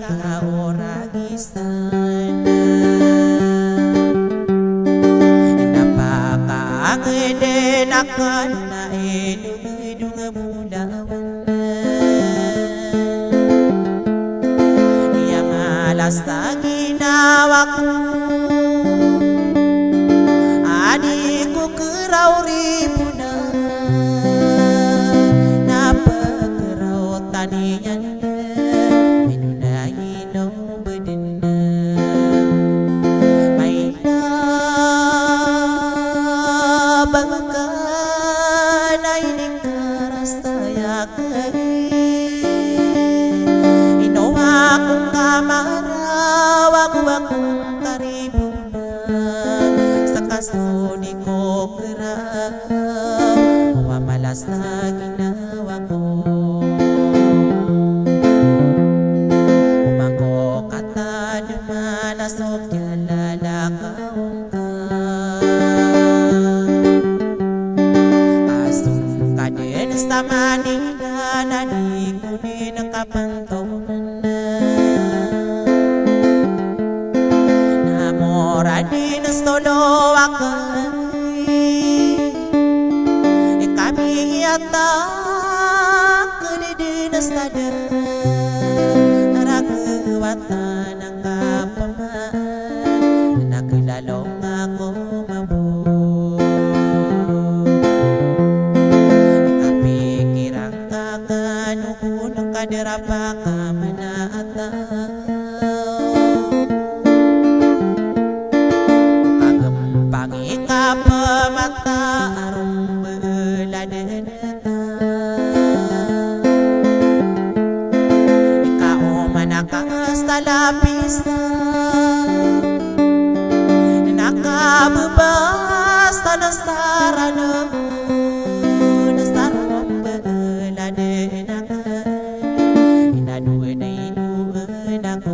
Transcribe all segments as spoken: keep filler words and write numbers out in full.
kaoragisan. Na pakaangeden aken a idongedong a bolawan. Aya malas a ginawa ko a di ko keraw ribonan, na pekeraw taniyan. Ino na ino beden na maila bangka na ining karasaya kay ino akong kamaraw, ago akong karibona, saka so di ko keraw a malas a ginawa ko. Oman ko katadman a so kiyalalakaw ngka. Ka songkaden sa Manila na di ko den kapantonan. Na moradin so lowa ko. Ika miyata ko di den sa da ragawatan angka pama na kelalong ako mabo. Ika pikiran ka kano ko na kaderapa ka manata. Kagem pangikapemata a rombeladen ka. Ika oman a kasalapisan, na kabebasa na sarano, na sarombeladen ka. Ina dowa na idowa na ko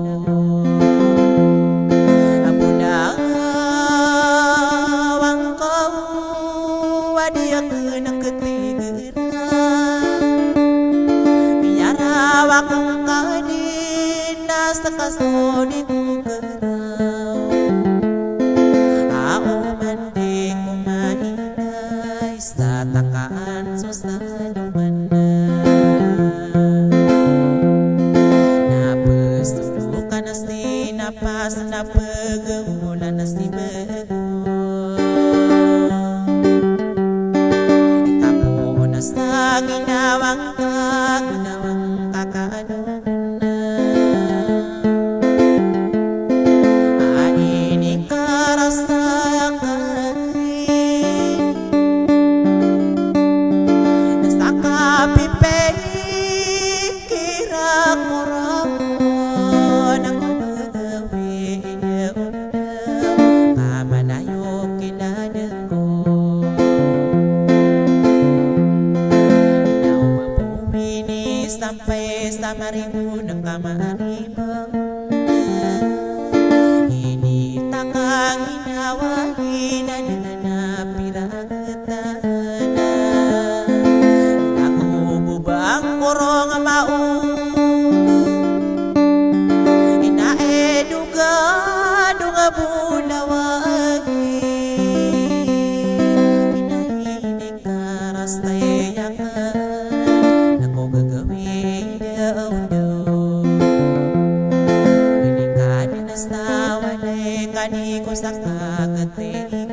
a bolawan ko a di aken ketigeran. Miyaraw ako ngka den a seka so di ko keraw. A oman di ko mailay sa takaan so saloman na. Na pesodokan si napas na pegemolan si bego. Ika poon sa ginawa ngka, ginawa ngka kano. A inikarasaya ka sa kapipikira ko ron, ako gagawin ka manayo kilad ko. Ina o mapomini sampay sa maribo na kamaribo. Ini takang inawa ina na pira tana. Ako bo bang korong mao. Ina e doga doga bolawan. Ina ini karastay aken. Ako gagawin da ondo. Ini ka di na sa walay ka di ko sa kakete.